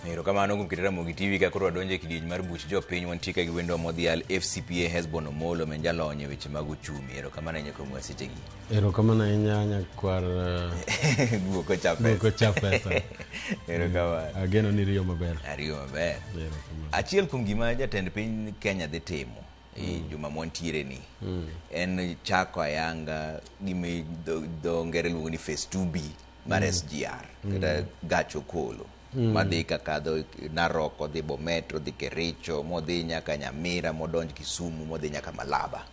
Erokamano kuom keto Ramogi TV ka koro wadonjo e kidieny mar buch jopiny. Wantie ka gi wendwa modhial FCPA Hesbon Omolo ma en jalony e weche mag uchumi. Erokamano ahinya kuom sechegi. Erokamano ahinya nyakwar Guok ocha pesa. Guok ocha pesa. Erokamano. Ageno ni riyo maber. Ariyo maber. Erokamano. Achiel kuom gima jatend piny Kenya dhi timo e juma mwantiere ni en chako ayanga gima dho ngere luongo ni phase 2B mar SGR kata gach okolo madhi kakadho Narok, odhi Bomet, odhi Kericho, modhi nyaka Nyamira, modonj Kisumu, modhi nyaka Malaba.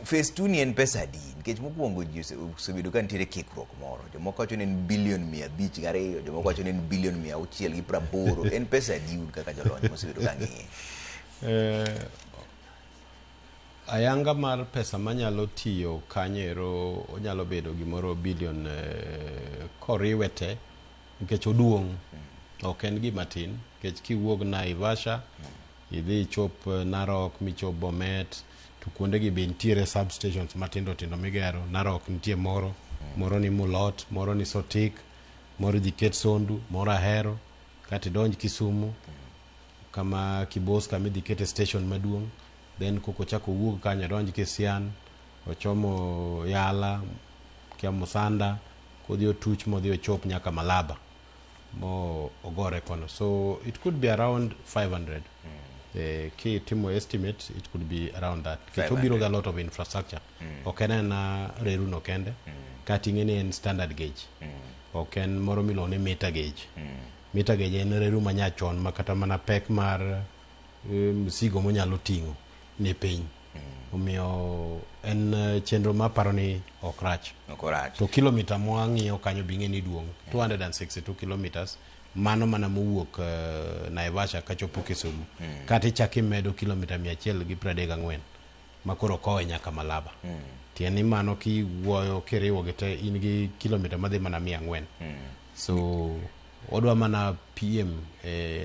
Phase 2 ni en pesa adi? Nikech mokwongo ji osebedo ka nitiere kikruok moro. Jomoko wacho ni en bilion 502, jomoko wacho ni en bilion 680. En pesa adi un kaka jolony mosebedo ka ng'iye? Ayanga mar pesa manyalo tiyo kanyo onyalo bedo gimoro bilion koriwe te nikech oduong', ok en gima tin nikech kiwuok Naivasha idhi ichop Narok michop Bomet to kuondegi be nitiere substations matindo tindo migero. Narok nitie moro, moro ni Mulot, moro ni Sotik, moro idhi ket Sondu, moro Ahero, kato idonj Kisumu kama Kibos kama idhi kete station maduong', then koko chako owuog kanyo odonj Kisian, ochomo Yala, kia Musanda, kodhi otuch modhi ochop nyaka Malaba mo ogore kono. So it could be around 500. Kitimo estimate it could be around that. Nikech obiro gi a lot of infrastructure. Ok en ena reru no kende. Kata ing'e ni en standard gauge. Ok en moro miluongo ni meter gauge. Meter gauge en reru manyachon ma kata mana pek mar msigo monyalo ting'o ni piny. Omiyo en chenro maparo ni ok rach. Ok orach. To kilomita mwang'iyo kanyo be ing'e ni duong', 262 kilometers, mano mana mowuok Naivasha kachopo Kisumu. Kata ichak imedo kilomita 134 ma koro kowe nyaka Malaba. Tiende ni mano kiwuoyo kiriwo gi te in gi kilomita madhi mana 400. So odwa mana PM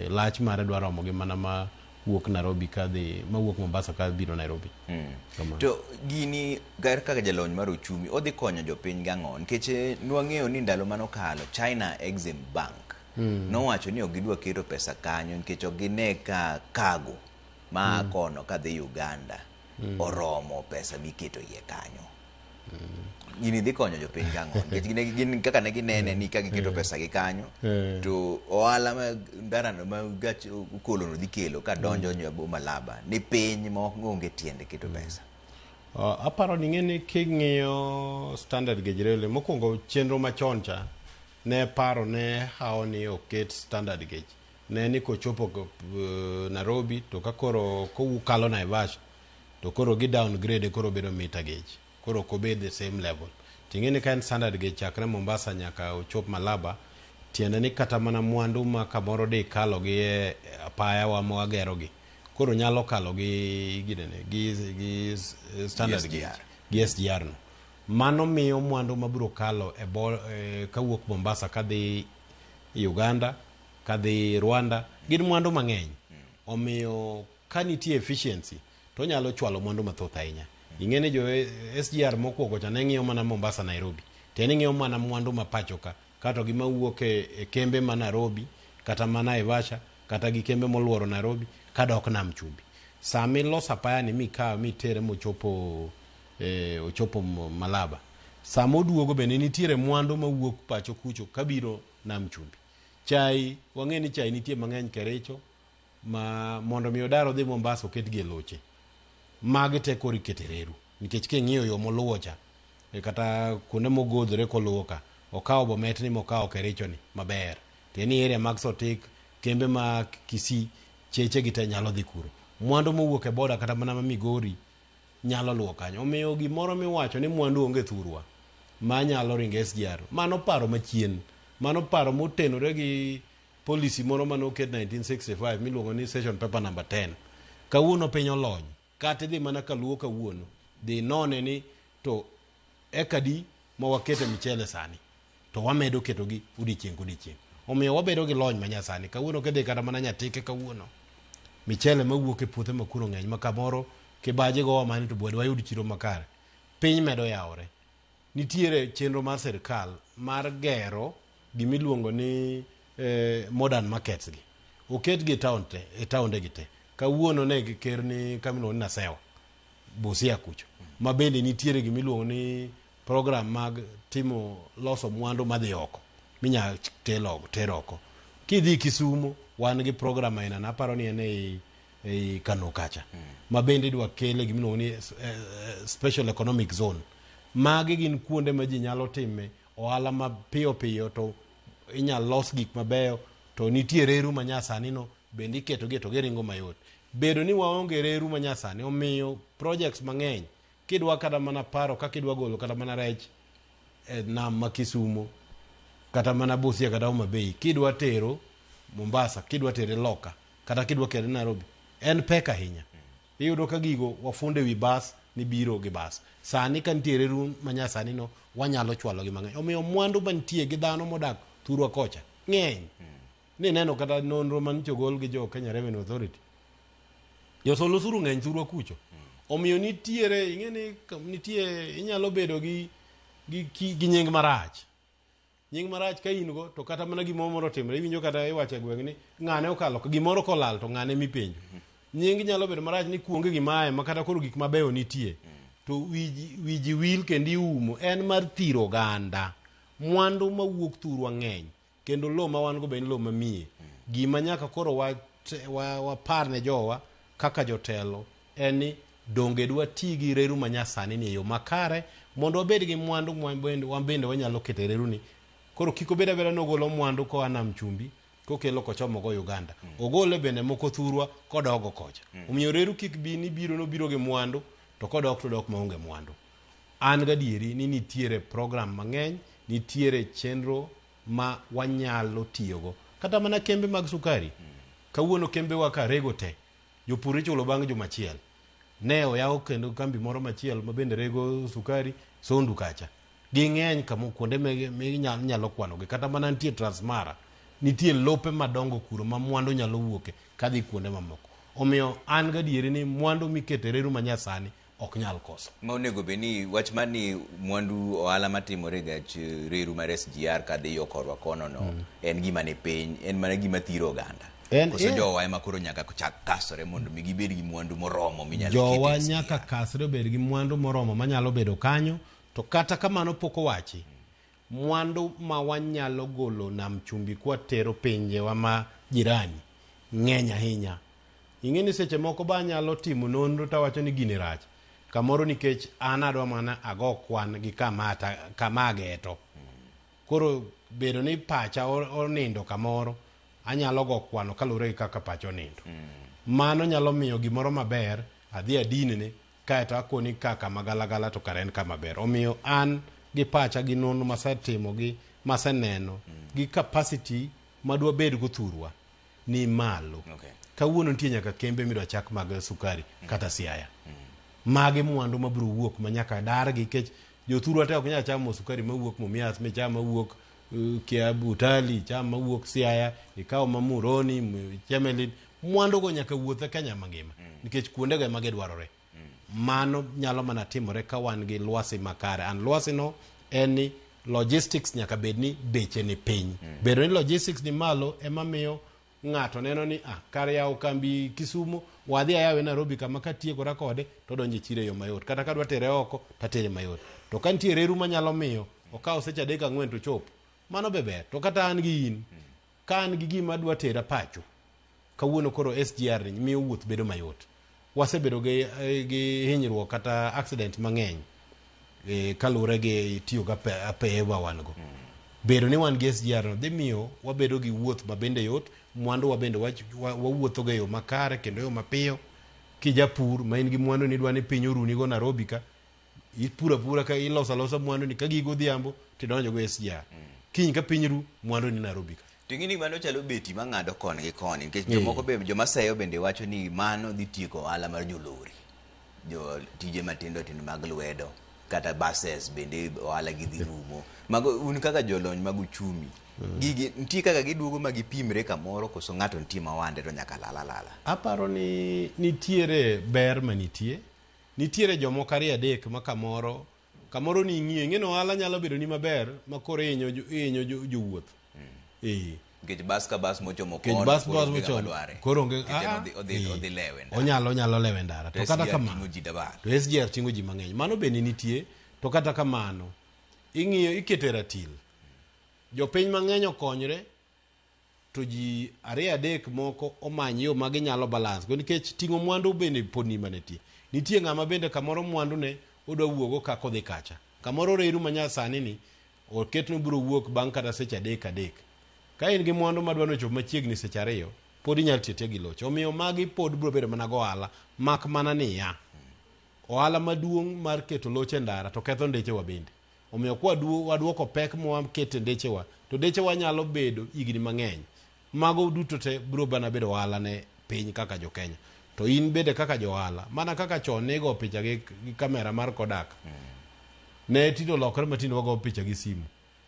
lach mare dwa romo gi mana ma wuok Nairobi kadhi mawuok Mombasa kadhi Nairobi. Kamano. To gini gar kaka jalony mar uchumi odhi konyo jopiny gang'o? Nikech nwang'eyo ni ndalo manokalo China Exim Bank nowacho ni ok gidwa keto pesa kanyo nikech ok gine ka cargo ma kono kadhi Uganda oromo pesa miketo iye kanyo. Gini dhi konyo jopiny gang'o? Nikech gin kaka ne ginene ni ka giketo pesa gi kanyo to ohala ma ndarano ma gach okolo no dhi kelo ka donjo Malaba ni piny ma onge tiende keto pesa. Aparo ni ing'e ni king'iyo standard gauge railway mokwongo chenro machon cha ne paro ne hawo ni oket standard gauge ne ni kochopo Nairobi to ka koro kalo Naivasha to koro gi downgrade koro bedo meter gauge, koro ok obed the same level. Ting'e ni ka en standard gauge chakre Mombasa nyaka ochop Malaba, tiende ni kata mana mwandu ma kamoro di kalo gi e apaya wa mwagero gi koro nyalo kalo gi ginene gi standard gauge gi SGR no. Mano miyo mwandu mabiro kalo e bo, kawuok Mombasa kadhi Uganda kadhi Rwanda gin mwandu mang'eny. Omiyo ka nitie efficiency to onyalo chwalo mwandu mathoth ahinya. Ing'e ni jo SGR mokwongo cha ne ng'iyo mana Mombasa Nairobi, to en ng'iyo mana mwandu ma pacho ka, kato gi mawuok e kembe ma Nairobi kata ma Naivasha kata gi kembe moluoro Nairobi kadok Nam Chumbi. Sama iloso apaya ni mikawe mitere mochopo ochopo Malaba, sama oduogo bende nitiere mwandu mawuok pacho kucho kabiro Nam Chumbi. Chai, wang'e ni chai nitie mang'eny Kericho, ma mondo mi odar odhi Mombasa oket gi e loche. Magi te koro ikete reru nikech king'iyo yo moluwo cha kata kuonde mogodhore koluwo ka, okawo Bomet ni mokawo Kericho ni maber. Tiende ni area mag Sotik, kembe ma Kisii, cheche gi te nyalo dhi kuro. Mwandu mowuok e boda kata mana ma Migori nyalo luwo kanyo. Omiyo gimoro miwacho ni mwandu onge thurwa ma nyalo ringo SGR, mano paro machien. Mano paro motenore gi policy moro mane oket 1965 miluongo ni session paper number 10. Kawuono piny olony, kata idhi mana kaluo kawuono, dhi none ni to eka di ma wakete michele sani to wamedo ketogi odiechieng' kodiechieng'. Omiyo wabedo gi lony manyasani. Kawuono kidhi kata mana Nyatike kawuono, michele mawuok e puothe makuro ng'eny ma kamoro kibaji gowa mani to bwed wayud chiro makare. Piny medo yawore. Nitiere chenro mar sirkal mar gero gimiluongo ni modern markets gi oketgi e town te, e taonde gi te. Kawuono ne ker ni kama iluongo ni Nasewa, Busia kucho, ma bende nitiere gima iluongo ni program mag timo loso mwandu madhi oko minyal tel oko, ter oko. Kidhi Kisumo, wan gi program aina na aparo ni en ei Kano kacha, ma bende idwa kele gima iluongo ni special economic zone. Magi gin kuonde ma ji nyalo time ohala mapiyo piyo to inyal los gik mabeyo to nitie reru manyasani no bende iketogi to giringo mayot. Bedo ni waonge reru manyasani omiyo projects mang'eny kidwa kata mana paro kaka idwa golo kata mana rech e nam ma Kisumo kata mana Busia kata Homa Bay kidwa tero Mombasa kidwa tere loka kata kidwa kele Nairobi en pek ahinya. Iyudo ka gigo wafundo ewi bas ni biro gi bas. Sani ka nitie reru manyasani no wanyalo chwalo gi mang'eny. Omiyo mwandu mantie gi dhano modak thurwa kocha ng'eny. Nineno kata nonro manyicho gol gi jo Kenya Revenue Authority. Josol osuru ng'eny thurwa kucho. Omiyo nitiere ing'e ni nitie inyalo bedo gi nying marach. Nying marach ka in go to kata mana gimoro moro otimore iwinjo kata iwacho e gweng' ni ng'ane okalo gimoro kolal to ng'ane mipenjo. Nying nyalo bedo marach ni kuonge gimaye ma kata koro gik mabeyo nitie. To wiji wil kendo iumo en mar thiro oganda. Mwandu mawuok thurwa ng'eny kendo lowo ma wan go be en lowo mamiye. Gima nyaka koro wapar ne jowa kaka jotelo en ni donge dwa ti gi reru manyasani ni e yo makare mondo wabed gi mwandu wan bende wanyalo keto e reru ni. Koro kik obed abeda ni ogolo mwandu koa nam chumbi kokelo kochomo go Uganda. Ogole bende moko thurwa kodogo kocha. Omiyo reru kik bi ni biro nobiro gi mwandu to kodok to dok maonge mwandu. An gadieri ni nitiere program mang'eny, nitiere chenro ma wanyalo tiyogo. Kata mana kembe mag sukari. Kawuono kembewa ka rego te, jopur ichulo bang' juma achiel. Ne oyaw kendo kambi moro machielo ma bende rego sukari Sondu kacha. Ging'eny kamo kuonde minyalo kwanogi. Kata mana nitie Transmara, nitie lope madongo kuro ma mwandu nyalo wuoke kadhi kuonde mamoko. Omiyo an gadieri ni mwandu mikete reru manyasani ok nyal koso. Ma onego bed ni wach mar ni mwandu ohala matimore e gach reru mar SGR kadhi yo korwa kono no en gima ni piny, en mana gima thiro oganda. Koso jowa ema koro nyaka chak kasore mondo mi gibed gi mwandu moromo minyalo Jowa nyaka kasre obed gi mwandu moromo manyalo bedo kanyo, to kata kamano pok owachi, mwandu ma wanyalo golo nam chumbi kwatero pinjewa ma jirani ng'eny ahinya. Ing'e ni seche moko ba anyalo timo nonro tawacho ni gini rach kamoro nikech an adwa mana ago kwan gi kama ageto. Koro bedo ni pacha onindo kamoro, anyalo go kwano kaluwore gi kaka pacha onindo. Mano nyalo miyo gimoro maber adhi adinne kaeto akoni ka kama galagala to kare en kama ber. Omiyo an gi pacha gi nonro masetimo gi maseneno gi capacity madwa bed go thurwa ni malo. Kawuono nitie nyaka kembe midwa chak mag sukari kata Siaya. Magi mwandu mabiro wuok ma nyaka dargi nikech jothurwa te ok nyal chamo sukari mawuok Mumias, micham mawuok Kiambu Utali, cham mawuok Siaya, ikaw ma Muhoroni, Chemelil. Mwandu go nyaka wuoth e Kenya mangima nikech kuondego ema gidwarore. Mano nyalo mana timore ka wan gi lwasi makare. And lwasi no en ni logistics nyaka bed ni beche ni piny. Bedo ni logistics ni malo ema miyo ng'ato neno ni kar yawo kambi Kisumu wadhi ayawe Nairobi kama katiekora kode to donjo e chiro e yo mayot. Kata kadwa tere oko tatere mayot. To ka nitie reru manyalo miyo okaw seche 3 4 to chop, mano be ber. To kata an gi in, ka an gi gima adwa tera pacho, kawuono koro SGR ni miyo wuoth bedo mayot. Wasebedo gi hinyruok kata accident mang'eny kaluwore gi tiyo gi apeye ma wan go. Bedo ni wan gi SGR no dhi miyo wabedo gi wuoth ma bende yot, mwandu wa bende wawuotho go e yo makare kendo yo mapiyo. Kijapur ma in gi mwandu ni idwa ni piny oruni go Nairobi ka, ipuro apura ka iloso alosa mwandu ni ka gigo odhiambo tidonjo go SGR. Kiny ka piny ru, mwandu ni Nairobi ka. To ing'e ni mano chalo beti mang'ado koni gi koni nikech jomoko be joma seyo bende wacho ni mano dhi tieko ohala mar jolori, jo tije matindo tindo mag lwedo kata buses bende ohala gi dhi rumo. Mago un kaka jolony mag uchumi, gigi nitie kaka giduogo ma gipimre kamoro koso ng'ato nitie ma wande to nyaka lala lala? Aparo ni nitiere ber manitie. Nitiere jomoko 2 3 ma kamoro ni ing'iyo, ing'e ni ohala nyalo bedo ni maber ma koro ihinyo jowuoth. Nikech bas ka bas mochomo Nikech kono bas koro bas onge ng'ama mochomo dware. koro onge Nikech en ah, odhi eh, odhi lewe ndara. onyalo onyalo lewe ndara. To To kata SGR kamano ting'o ji dabal. to SGR ting'o ji mang'eny. Mano bende nitie to kata kamano ing'iyo ikete ratil. Jopiny mang'eny okonyre to ji ariyo adek moko omany yo ma ginyalo balance go nikech ting'o mwandu bende pod ni manitie. Nitie ng'ama bende kamoro mwandu ne odwa wuogo kaka odhi kacha. Kamoro reru ma nyasani ni oket ni obiro wuok bang' kata seche adek adek. Ka in gi mwandu madwa ni ochop machiegni seche ariyo, pod inyalo tiyo atiya gi loche. Omiyo magi pod biro bedo mana gohala mak mana niya, ohala maduong' mar keto loche e ndara to ketho ndechewa bende. Omiyo kwa waduoko pek mwakete ndechewa, to ndechewa nyalo bedo higni mang'eny. Mago duto te biro mana bedo ohala ne piny kaka jo Kenya. To in bende kaka jo ohala, mana kaka chon nigo picha gi, gi kamera mar Kodak. Ne tinde olokore ma tinde wago picha gi simu.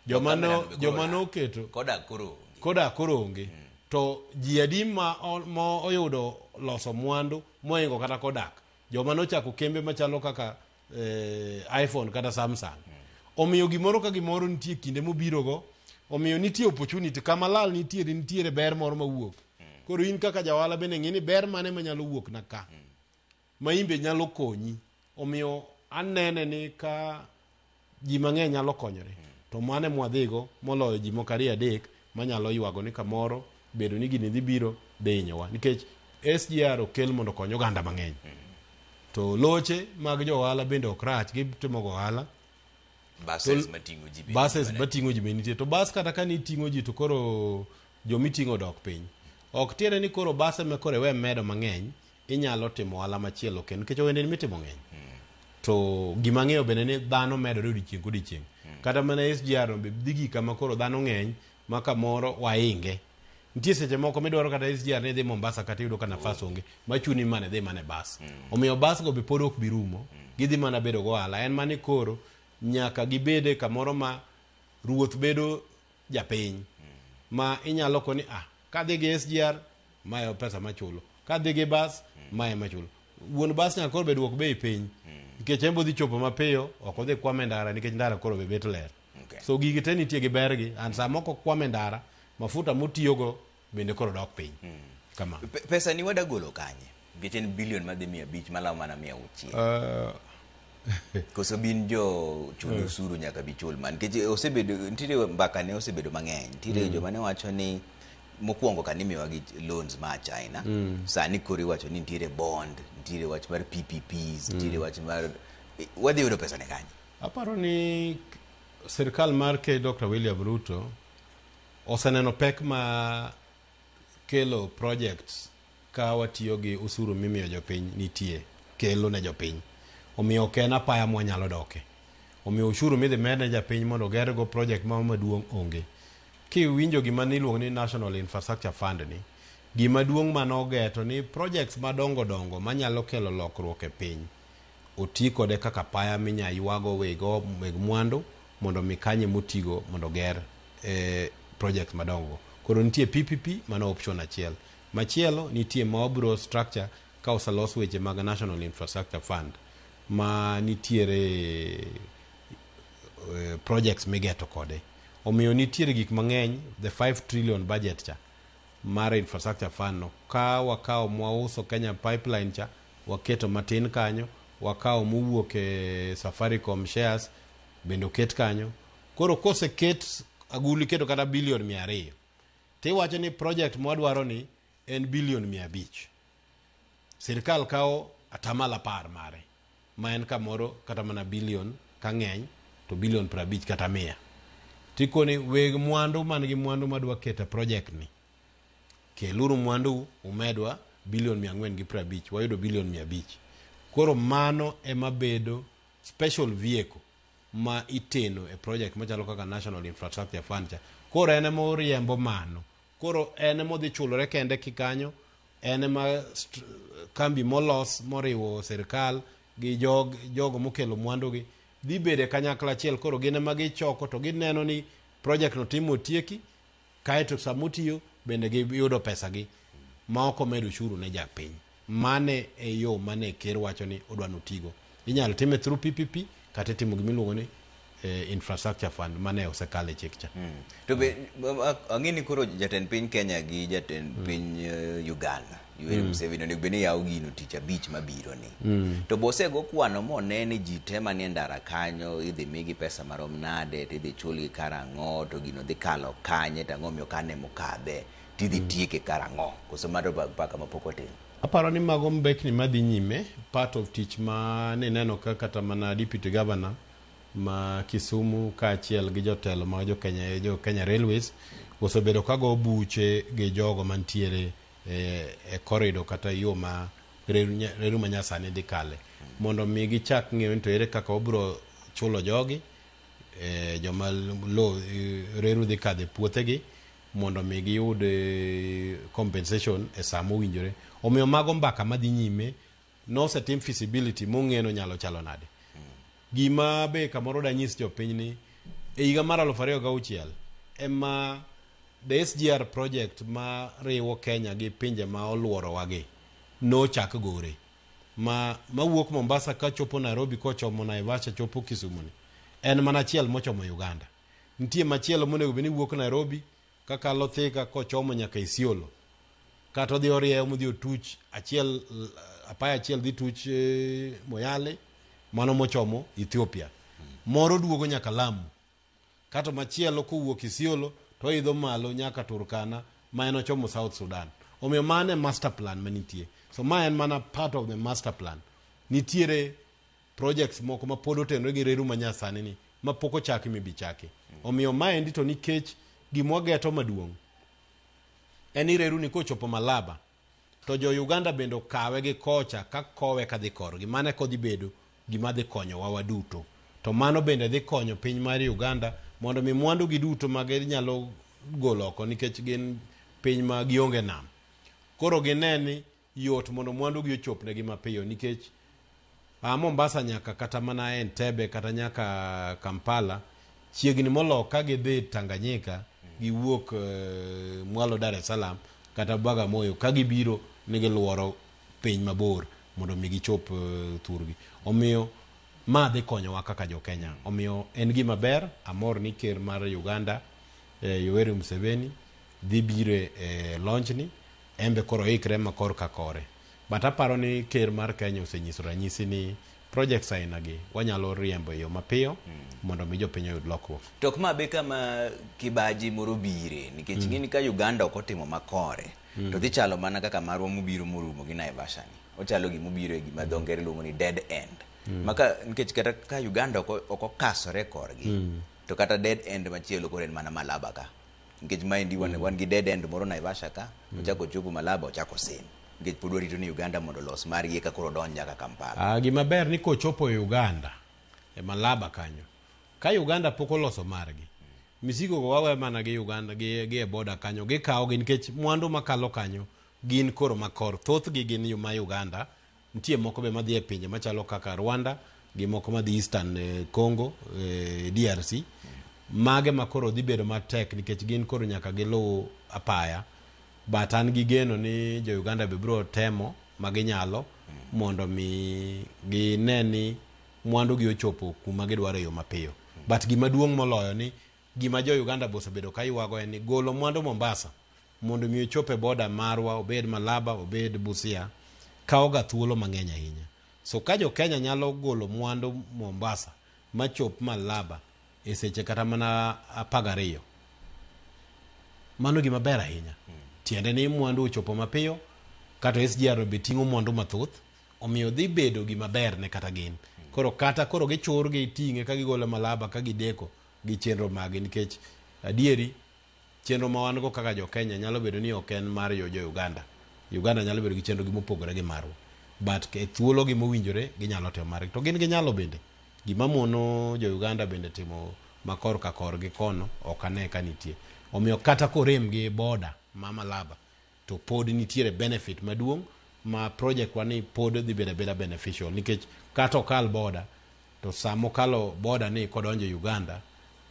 Joma no, joma noketo Kodak koro onge. Kodak koro onge. To ji adi ma, ma oyudo loso mwandu mohingo kata Kodak? Joma nochako kembe machalo kaka iPhone kata Samsung. Omiyo gimoro ka gimoro nitie kinde mobirogo. Omiyo nitie opportunity kama lal nitiere nitiere ber moro mawuok. Koro in kaka jaohala bende ng'i ni ber mane manyalo wuok na ka. Ma in be nyalo konyi. Omiyo anene ni ka ji mang'eny nyalo konyore. To mano ema wadhigo moloyo ji moko ariyo adek manyalo ywago ni kamoro bedo ni gini dhi biro dhi hinyowa. Nikech SGR okel mondo okony oganda mang'eny. To loche mag jo ohala bende ok rach, gitimo go ohala. Buses mating'o ji bende Buses nitie. mating'o ji be nitie. To bus kata ka niting'o ji to koro jomiting'o dok piny. Ok tiende ni koro bus ema koro iwe medo mang'eny, inyalo timo ohala machielo kendo nikech ohendni mitimo ng'eny. To gima ang'eyo bende ni dhano medore odiochieng' kodiochieng'. Kata mana SGR no be dhi gik kama koro dhano ng'eny ma kamoro wainge. Nitie seche moko midwaro kata SGR ni idhi Mombasa kata iyudo ka nafas onge machuni mana idhi mana e bas. Omiyo bas go be pod ok bi rumo. Gidhi mana bedo go ohala. En mana ni koro nyaka gibede kamoro ma ruoth bedo japiny. Ma inyalo koni ah kadhi gi SGR mae pesa machulo. Kadhi gi bas mae machulo. Wuon bas nyaka koro be duok bei piny. Nikech en be odhi chopo mapiyo, ok odhi kwamo e ndara nikech ndara koro be bet ler. Okay. So gigi te nitie gi bergi and sama ok okwam e ndara, mafuta motiyogo bende koro dok piny. Kama. Pesa ni wadagolo kanye? Nikech en bilion madhi 500 malao mana 600. Koso bin jo chul osuru nyaka bi chul man. Nikech osebedo nitiere mbaka ne osebedo mang'eny. Nitiere joma ne wacho ni mokwongo ka nimiyowa gi loans ma China. Sani koro iwacho ni nitiere bond, nitiere wach mar PPPs, nitiere wach mar wadhi yudo pesa ne kanye? Aparo ni sirkal mar Ker Dr. William Ruto oseneno pek ma kelo projects ka watiyo gi usuru mimiyo jopiny nitie kelo ne jopiny. Omiyo ok en apaya mwanyalo doke. Omiyo ushuru midhi med ne japiny mondo ogergo project moro maduong' onge. Kiwinjo gima niluongo ni National Infrastructure Fund ni, gima duong' manogeto ni projects madongo dongo manyalo kelo lokruok e piny oti kode kaka apaya minya ywago wego weg mwandu mondo mi kanye motigo mondo oger project madongo. Koro nitie PPP, mano option achiel. Machielo nitie ma wabiro structure ka oselos weche mag National Infrastructure Fund ma nitiere projects migeto kode. Omiyo nitiere gik mang'eny, the 5 trillion budget cha mar infrastructure fund no, ka wakawo mwauso Kenya Pipeline cha, waketo matin kanyo, wakawo mowuok e Safaricom shares bende oket kanyo. Koro koseket agulu iketo kata bilion 200, tiwacho ni project mwadwaro ni en bilion 500. Sirkal kawo atamalo 10 mare, ma en kamoro kata mana bilion ka ng'eny to bilion 50 kata 100. Tikoni weg mwandu man gi mwandu madwa keto e project ni, keluru mwandu umedwa bilion 450, wayudo bilion 500. Koro mano ema bedo special vehicle ma iteno e project machalo kaka National Infrastructure Fund cha. Koro en ema oriembo mano. Koro en ema odhi chulore kende kikanyo, en ema kambi molos moriwo sirkal gi jogo mokelo mwandu gi dhi bedo e kanyakla achiel. Koro gin ema gichoko to gineno ni project no timo otieki, kaeto sama otiyo bende giyudo pesa gi ma ok omed ushuru ne japiny. Mane e yo mane ker wacho ni odwa notigo. Inyalo time through PPP kata itimo gima iluongo ni Infrastructure Fund mane osekale chik cha. To be ang'e ni koro jatend piny Kenya gi jatend piny Uganda Yoweri Museveni onego bed ni yawo gino tich abich mabiro ni. To bosego kwano mone ni ji te manie ndara kanyo idhi migi pesa marom nade, to idhi chulgi karang'o, to gino dhi kalo kanye, to ang'o miyo kane mokadhe, to idhi tieke karang'o. Koso mato paka mapok otim. Aparo ni mago mbekni madhi nyime, part of tich ma nineno ka kata mana deputy governor ma Kisumu kaachiel gi jotelo mag jo Kenya, jo Kenya Railways osebedo ka go buche gi jogo mantiere e corridor kata yo ma reru manyasani dhi kale, mondo mi gichak ng'eyo ni to ere kaka wabiro chulo jogi, joma lo reru dhi kadho e puothegi, mondo mi giyud compensation e saa mowinjore. Omiyo mago mbaka madhi nyime, nosetim feasibility mong'e nyalo chalo nade. Gima be kamoro danyis jopiny ni e higa mar 2006 ema the SGR project ma riwo Kenya gi pinje ma oluorowa gi nochak gore, ma mawuok Mombasa kachopo Nairobi kochomo Naivasha chopo Kisumu ni en mana achiel mochomo Uganda. Nitie machielo monego bed ni wuok Nairobi kakalo Thika kochomo nyaka Isiolo, kata odhi orieyo modhi otuch achiel, apaya achiel dhi tuch Moyale, mano mochomo Ethiopia, moro duogo nyaka Lamu, kato machielo kowuok Isiolo to oidho malo nyaka Turkana, ma en ochomo South Sudan. Omiyo mano e master plan manitie. So ma en mana part of the master plan. Nitiere projects moko ma pod otenore gi reru manyasani ni ma pok ochaki mibi chaki. Omiyo maendi to nikech gima wageto maduong' en ni reru ni kochopo Malaba to jo Uganda bende okawe gi kocha ka kowe kadhi korgi, mano eka odhi bedo gima dhi konyowa waduto. To mano bende dhi konyo piny mar Uganda mondo mi mwandu gi duto ma ginyalo golo oko, nikech gin piny ma gionge nam. Koro gine ni yot mondo mwandu gi ochopnegi mapiyo, nikech a Mombasa nyaka kata mana Entebbe kata nyaka Kampala chiegni molo ka gidhi Tanganyika giwuok mwalo Dar es Salaam kata Bagamoyo ka gibiro ni giluoro piny mabor mondo mi gichop thurgi. Omiyo ma dhi konyowa kaka jo Kenya. Omiyo en gima ber, amor ni ker mar Uganda Yoweri Museveni dhi biro e launch ni, en be koro oikre ma kor ka kore. But aparo ni ker mar Kenya osenyiso ranyisi ni projects aina gi wanyalo riembo e yo mapiyo mondo mi jopiny oyud lokruok. To ok ma be kama kibaji moro bire, nikech ing'e ni ka Uganda ok otimo makore, to dhi chalo mana kaka marwa mobiro morumo gi Naivasha ni. Ochalo gimobiro e gima dho ngere luongo ni dead end. Maka nikech kata ka Uganda ok okasore korgi, to kata dead end machielo koro en mana Malaba ka. Nikech maendi wan gi dead end moro Naivasha ka, ochako ochopo Malaba, ochako sin. Nikech pod warito ni Uganda mondo olos margi eka koro donj nyaka Kampala. Gima ber ni kochopo e Uganda, e Malaba kanyo, ka Uganda pok oloso margi, misigo go wawe mana gi Uganda gi e border kanyo, gikawo gi nikech mwandu makalo kanyo gin koro makor, thothgi gin ma Uganda, nitie moko be madhi e pinje machalo kaka Rwanda gi moko madhi Eastern Congo, DRC. Mage ma koro dhi bedo matek nikech gin koro nyaka giluw apaya. But an gi geno ni jo Uganda be biro temo ma ginyalo mondo mi gine ni mwandu gi ochopo kuma gidwaro e yo mapiyo. But gima duong' moloyo ni gima jo Uganda be osebedo ka ywago en ni golo mwandu Mombasa mondo mi ochop e border marwa, obed Malaba, obed Busia, kawo ga thuolo mang'eny ahinya. So ka jo Kenya nyalo golo mwandu Mombasa machop Malaba e seche kata mana 12, mano gima ber ahinya. Tiende ni mwandu ochopo mapiyo, kata SGR be ting'o mwandu mathoth, omiyo dhi bedo gima ber ne kata gin. Koro kata koro gichur giting'e ka gigolo Malaba ka gideko gi chenro magi, nikech adieri chenro ma wan go kaka jo Kenya nyalo bedo ni ok en mar jo Uganda. Uganda nyalo bedo gi chenro gi mopogore gi marwa, but e thuolo gi mowinjore ginyalo timo margi, to gin ginyalo bende. Gima mono jo Uganda bende timo makor ka korgi kono ok ane ka nitie. Omiyo kata korem gi border ma Malaba, to pod nitiere benefit maduong' ma project wa ni pod dhi bedo abeda beneficial, nikech kata okal border, to sama okalo border ni kodonjo Uganda,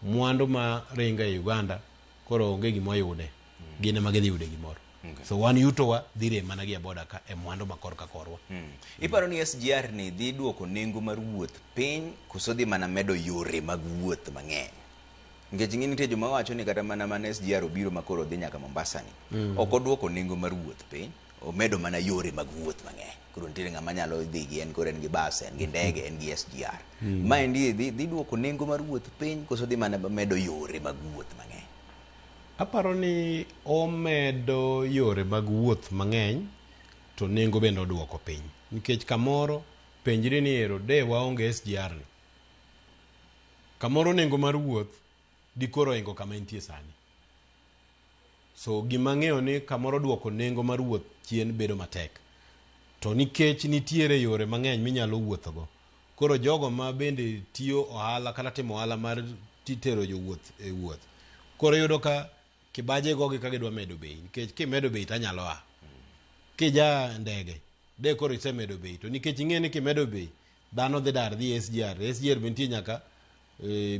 mwandu ma ringo e Uganda koro onge gima wayude, gin ema gidhi yude gimoro. So wan yutowa dhi rem mana gi e boda ka e mwandu ma korka korwa. Iparo ni SGR ni dhi duoko nengo mar wuoth piny koso dhi mana medo yore mag wuoth mang'eny? Nikech ing'e nitie joma wacho ni kata mana mana SGR obiro ma koro dhi nyaka Mombasa ni. Ok oduoko nengo mar wuoth piny, omedo mana yore mag wuoth mang'eny. Koro nitiere ng'ama nyalo dhi gi en koro en gi bas, en gi ndege, en gi SGR. Maendi dhi duoko nengo mar wuoth piny koso dhi mana medo yore mag wuoth mang'eny? Aparo ni omedo yore mag wuoth mang'eny to nengo bende oduoko piny. Nikech kamoro penjri ni ero de waonge SGR ni. Kamoro nengo mar wuoth dikoro oingo kama entie sani. So gima ang'eyo ni kamoro duoko nengo mar wuoth chien bedo matek. To nikech nitiere yore mang'eny minyalo wuothogo, koro jogo ma bende tiyo ohala kata timo ohala mar tero jowuoth e wuoth, koro iyudo ka kibaje gogi ka gidwa medo bei, nikech kimedo bei tanyalo a. Kija ndege, de koro isemedo bei, to nikech ing'e ni kimedo bei, dhano dhi dar dhi SGR. SGR be nitie nyaka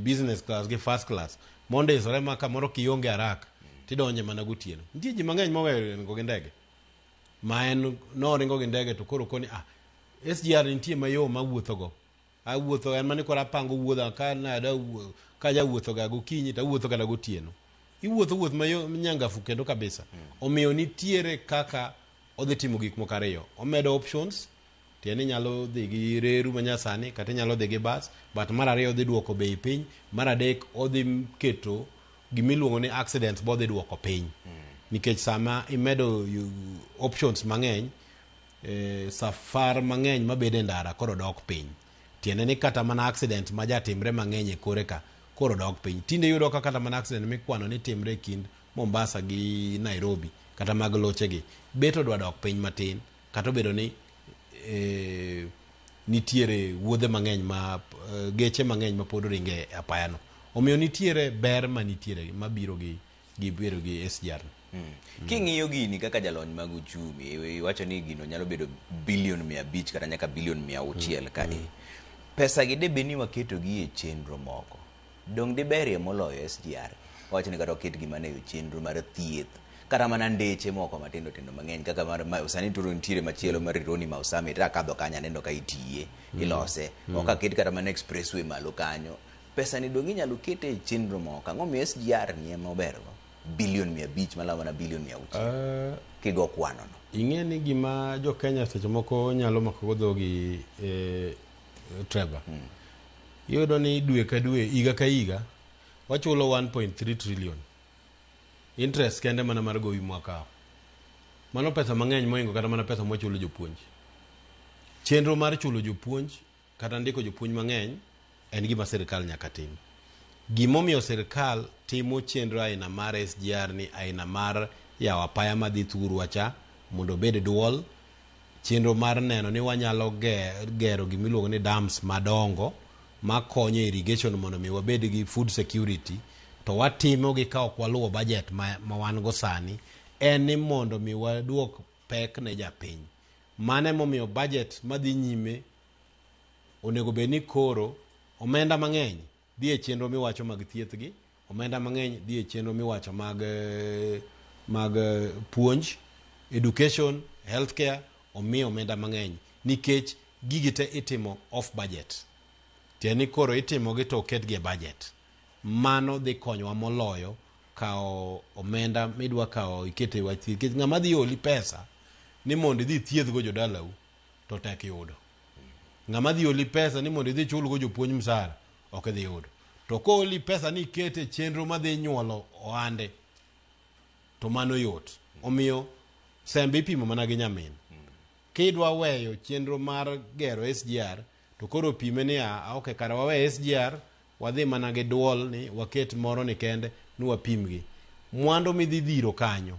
business class gi first class mondisore ma kamoro kionge haraka tidonje mana gotieno. Nitie ji mang'eny moweyo ringo gi ndege ma en noringo gi ndege to koro koni SGR nitie mayom mawuothogo. Awuotho en mani koro apango wuodha ka nada ka jawuotho ga gokinyi to awuotho kata gotieno. Iwuotho wuoth mayo nyangafu kendo kabisa. Omiyo nitiere kaka odhi timo gik moko ariyo. Omedo options, tiende inyalo dhi gi reru manyasani kata inyalo dhi gi bus, but mar ariyo odhi duoko bei piny, mar adek odhi keto gimiluongo ni accidents bo dhi duoko piny. Nikech sama imedo options mang'eny, safar mang'eny mabedo e ndara koro dok piny. Tiende ni kata mana accident ma jatimre mang'eny e kore ka koro dok piny. Tinde iyudo ka kata mana accident mikwano ni timre e kind Mombasa gi Nairobi kata mag loche gi bet odwa dok piny matin, kata obedo ni nitiere wuodhe mang'eny ma geche mang'eny ma pod ringe e apaya no. Omiyo nitiere ber manitiere mabiro gi bedo gi SGR. King'iyo gini kaka jalony mag uchumi, iwacho ni gino nyalo bedo bilion 500 kata nyaka bilion 600 ka Pesa gi debe ni waketo gi e chenro moko. Dong' diberie moloyo SGR. Wacho ni kata waket gi mana e chenro mar thieth, kata mana ndeche moko matindo tindo mang'eny kaka mar sani to nitiere machielo mar Rironi Mau Summit, akadho kanyo aneno ka itiye, ilose. Ok aket kata mana expressway malo kanyo. Pesa ni dong' inyalo kete e chenro moko. Ang'o miyo SGR ni ema obergo? Bilion 500 malao mana bilion 600. Kigo kwano no. Ing'e ni gima jo Kenya seche moko nyalo mako go dhogi Trevor. Iyudo ni dwe ka dwe, higa ka higa, wachulo 1.3 trillion. Interest kende mana mar gowi mwakawo. Mano pesa mang'eny mohingo kata mana pesa mwachulo jopuonj. Chenro mar chulo jopuonj kata ndiko jopuonj mang'eny en gima sirikal nyaka tim. Gimomiyo sirikal timo chenro aina mar SGR ni aina mar yawo apaya madhi thurwa cha mondo obed duol, chenro mar neno ni wanyalo gero gimiluongo ni dams madongo makonyo irrigation mondo mi wabed gi food security, to watimo gi ka ok waluwo budget ma wan go sani, en ni mondo mi waduok pek ne japiny. Mano emomiyo budget madhi nyime onego bed ni koro omenda mang'eny dhi e chenro miwacho mag thieth gi, omenda mang'eny dhi e chenro miwacho mag puonj, education, healthcare, omiyo omenda mang'eny nikech gigi te itimo off budget. Tiende ni koro itimo gi to oketgi e budget. Mano dhi konyowa moloyo kawo omenda midwa kawo ikete e wach thieth. Nikech ng'ama dhi oli pesa ni mondo idhi ithiedhgo jodalau to tek yudo. Ng'ama dhi oli pesa ni mondo idhi ichulgo jopuonj msara ok idhi yudo. To kooli pesa ni ikete chenro madhi nyuolo ohande to mano yot. Omiyo sembe ipimo mana gi nyamin. Kidwa weyo chenro mar gero SGR to koro pime ni okay, kara wawe SGR wadhi mana gi duol ni waket moro ni kende ni wapim gi. Mwandu midhi dhiro kanyo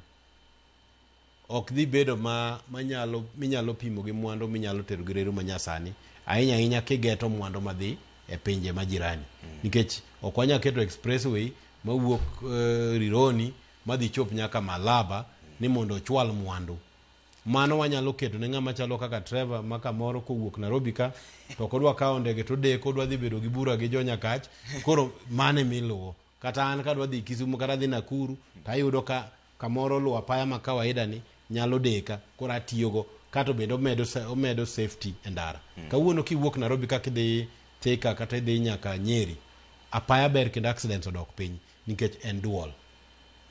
ok dhi bedo ma manyalo minyalo pimo gi mwandu minyalo tero gi reru manyasani ahinya ahinya kigeto mwandu madhi e pinje majirani. Nikech ok wanyal keto expressway mawuok Rironi madhi chop nyaka Malaba ni mondo ochwal mwandu. Mano wanyalo keto ne ng'ama chalo kaka Trevor ma kamoro kowuok Nairobi ka to ok odwa kawo ndege to odeko odwa dhi bedo gi bura gi jonyakach, koro mano emiluwo. Kata an kadwa dhi Kisumu kata dhi Nakuru to ayudo ka Kamoro luwo apaya ma kawaida ni nyalo deka, koro atiyogo kato bende omedo, omedo safety e ndara. Kawuono kiwuok Nairobi kaka idhi Thika kata idhi nyaka Nyeri, apaya ber kendo accidents odok piny nikech en dual.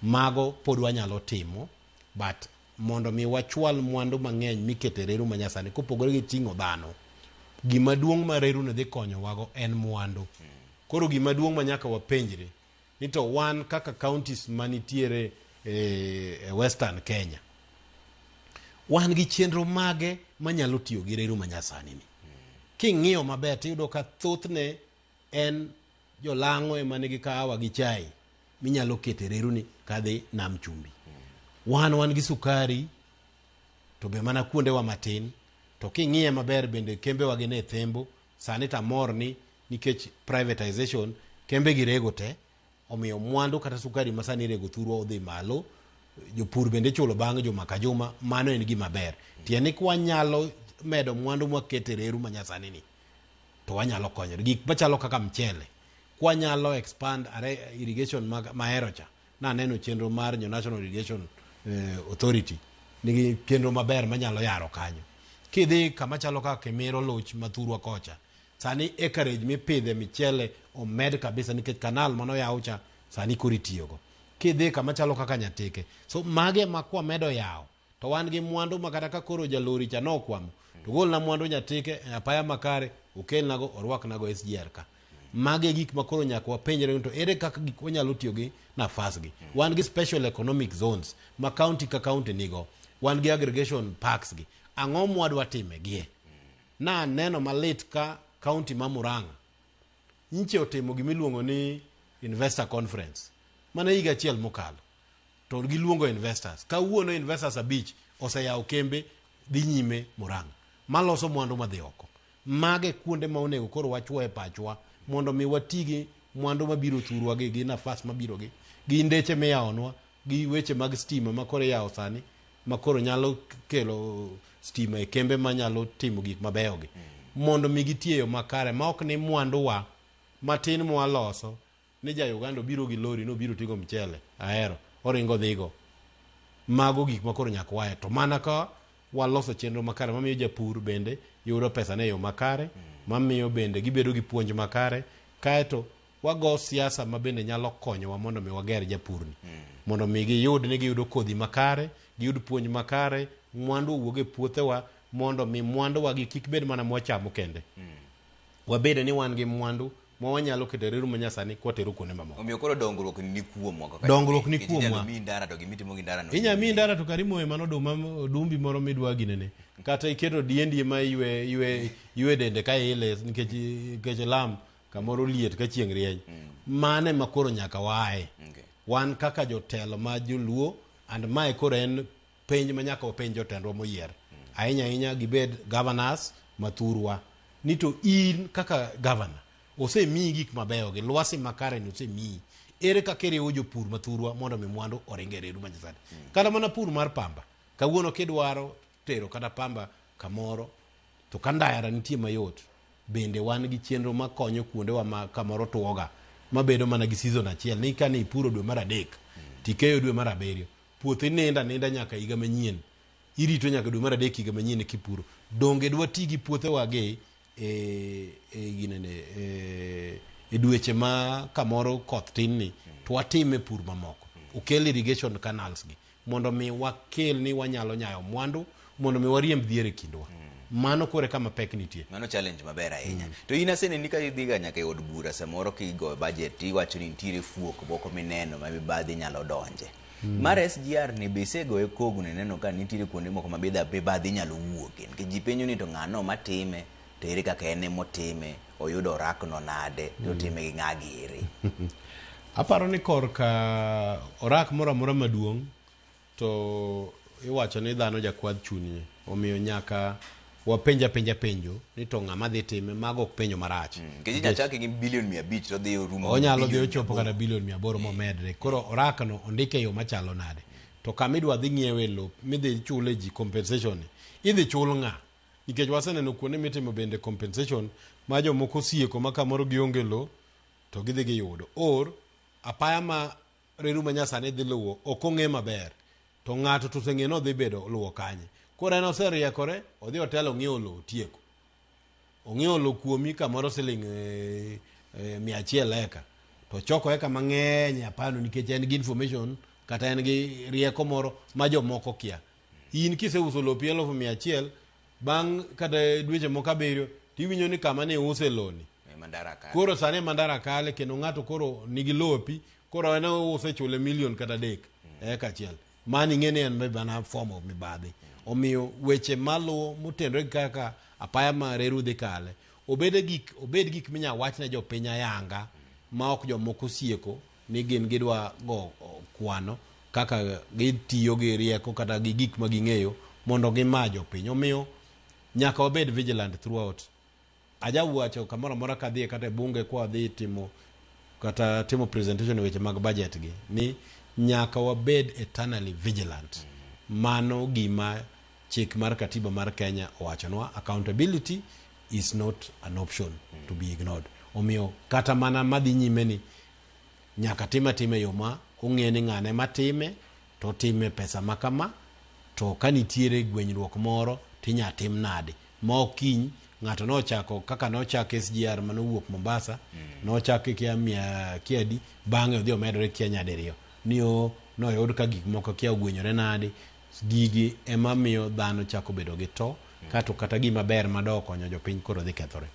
Mago pod wanyalo timo, but mondo mi wachwal mwandu mang'eny mikete reru manyasani kopogore gi ting'o dhano, gima duong' ma reru ni dhi konyowago en mwandu. Koro gima duong' ma nyaka wapenjre ni to wan kaka counties manitiere e Western Kenya, wan gi chenro mage manyalo tiyo gi reru manyasani ni? King'iyo maber tiyudo ka thothne en jolang'o ema nigi kahawa gi chai minyalo keto e reru ni kadhi Nam Chumbi. Wan gi sukari to be mana kuondewa matin, to king'iye maber bende kembewa gin e thembo. Sani tamor ni nikech privatization kembe gi rego te, omiyo mwandu kata sukari ma sani irego thurwa odhi malo. Jopur bende ichulo bang' juma ka juma, mano en gima ber. Tiende ni kwanyalo medo mwandu mwakete reru manyasani ni to wanyalo konyore. Gik machalo kaka mchele, kwanyalo expand are irrigation mahero cha, naneno chenro mar National Irrigation Authority nigi chenro maber manyalo yaro kanyo. Kidhi kama chalo kaka Kimiro Luch mathurwa kocha, sani acreage mipidhe michele omed kabisa nikech kanal manoyaw cha sani koro itiyogo. Kidhi kama chalo kaka Nyatike, so mage ma kwamedo yawo to wan gi mwandu ma kata ka koro jalori cha nokwamo to golna mwandu Nyatike e apaya makare, okelnago orwaknago SGR ka. Mage e gik ma koro nyaka wapenjre ni to ere kaka gik wanyalo tiyo gi nafas gi. Wan gi special economic zones ma county ka county nigo, wan gi aggregation parks gi, ang'o mwadwa time gie? Naneno malit ka county ma Murang'a nyiche otimo gimiluongo ni investor conference mana higa achiel mokalo, to giluongo investors. Kawuono investors 5 oseyawo kembe dhi nyime Murang'a maloso mwandu madhi oko. Mage kuonde ma onego koro wachuo e pachwa mondo mi wati gi mwandu mabiro thurwa gi nafas mabiro gi ndeche miyawonwa gi weche mag stima ma koro iyawo sani ma koro nyalo kelo stima e kembe manyalo timo gik mabeyo gi, mondo mi gitie yo makare ma ok ni mwanduwa matin mwaloso ni ja Uganda obiro gi lori nobiro ting'o mchele ahero oringo dhigo. Mago gik ma koro nyaka wae, to mana ka waloso chenro makare mamiyo japur bende yudo pesa ne e yo makare, mamiyo bende gibedo gi puonj makare, kaeto wago siasa ma bende nyalo konyowa mondo mi wager japurni, mondo mi giyud ni giyudo kodhi makare, giyud puonj makare, mwandu owuog e puothewa, mondo mi mwanduwa gi kik bed mana mwachamo kende. Wabed ni wan gi mwandu ma wanyalo keto e reru manyasani kwatero kuonde mamoko. Omiyo koro dongruok ni kuomwa kaka Dongruok ni nikech inyalo kuomwa. miyi ndara to gimitimo gi ndara no Inya miyi ndara to kar imoye mana oduma odumbi moro midwa ginene, kata iketo diendi ma ywe ywe ywe dende ka ile nikech lam kamoro liet ka chieng' rieny. Mane ma koro nyaka waaye. Wan kaka jotelo ma joluo, and mae koro en penj ma nyaka wapenj jotendwa moyier. Ahinya ahinya gibed governors mathurwa. Ni to in kaka governor, osemiyi gik mabeyo gi lwasi makare ni osemiyi. Ere kaka iriwo jopur mathurwa mondo mi mwandu oring e reru manyasani? Kata mana pur mar pamba. Kawuono kidwaro tero kata pamba kamoro, to ka ndara nitie mayot, bende wan gi chenro makonyo kuondewa ma kamoro tuoga, mabedo mana gi season achiel, ni kane ipuro dwe mar 3, tikeyo dwe mar 7, puothi nindo aninda nyaka higa manyien. Irito nyaka dwe mar 3 higa manyien kipuro. Donge dwati gi puothewa gi e ginene, e dweche ma kamoro koth tin ni, to watime pur mamoko. Okel irrigation canals gi, mondo mi wakel ni wanyalo nyayo mwandu, mondo mi wariemb dhier e kindwa. Mano kore kama pek nitie. Mano challenge maber ahinya. To in aseneni ka idhiga nyaka e od bura samoro kigo budget iwacho ni nitiere fuok moko mineno ma mibadhi nyalo donje. Mar SGR ni be isegoye kogno ineno ka nitiere kuonde moko ma mibadhi nyalo wuoke. Nikech ji penjo ni to ng'ano matime, to ere kaka en emotime, oyudo orakno nade, to otime gi ng'a giri. Aparo ni korka orak moro amora maduong' to iwacho ni dhano jakwadh chunye, omiyo nyaka wapenj apenja penjo ni to ng'ama dhi time, mago ok penjo marach. Nikech inyalo chake gi bilion 500 to odhi orumo Onyalo dhi bilion ochopo 800. kata bilion 800 momedre. Koro orakno ondike e yo machalo nade? To kama idwa dhi ng'iewe lop midhi chule ji compensation ni, idhi chul ng'a? Nikech waseneno kuonde mitimo bende compensation ma jomoko osieko ma kamoro gionge lo to gidhi giyudo. Or apaya ma reru ma nyasani dhi luwo ok ong'e maber. To ng'ato to oseng'e ni odhi bedo luwo kanye. Koro en oseriekore, odhi otelo ong'iewo lowo otieko. Ong'iewo lowo kuomi kamoro siling 100 eka. To ochoko eka mang'eny e apano nikech en gi information kata en gi rieko moro ma jomoko kia. In kiseuso lopi 100,000, bang' kata dweche moko 7 tiwinjo ni kama ne iuse loni. Koro sani mandara kale kendo ng'ato koro nigi lopi, koro en ouse chule milion kata 3 eka achiel. Mano ing'e ni en mana form of mibadhi. Omiyo weche maluwo motenore gi kaka apaya ma reru dhi kale, obed gik minya wach ne jopiny ayanga ma ok jomoko sieko ni gin gidwa go kwano kaka gitiyo gi rieko kata gi gik ma ging'eyo mondo gima jopiny. Omiyo nyaka wabed vigilant throughout. Aja wacho kamoro amora kadhiye kata e bunge kwa dhi timo kata timo presentation e weche mag budget gi ni nyaka wabed eternally vigilant. Mano gima chik mar katiba mar Kenya owachonwa, accountability is not an option to be ignored. Omiyo kata mana madhi nyime ni nyaka time atima e yo ma ong'e ni ng'ane matime to otime pesa ma kama, to ka nitiere gwenyruok moro tinya tim nade ma ok kiny ng'ato nochako kaka nochak SGR manowuok Mombasa, nochak kia mia kia adi, bang'e odhi omedore kia nyadiriyo ni o noyud ka gik moko kia ogwenyore nade. Gigi ema miyo dhano chako bedo gi to kato kata gima ber mado konyo jopiny koro dhi kethore.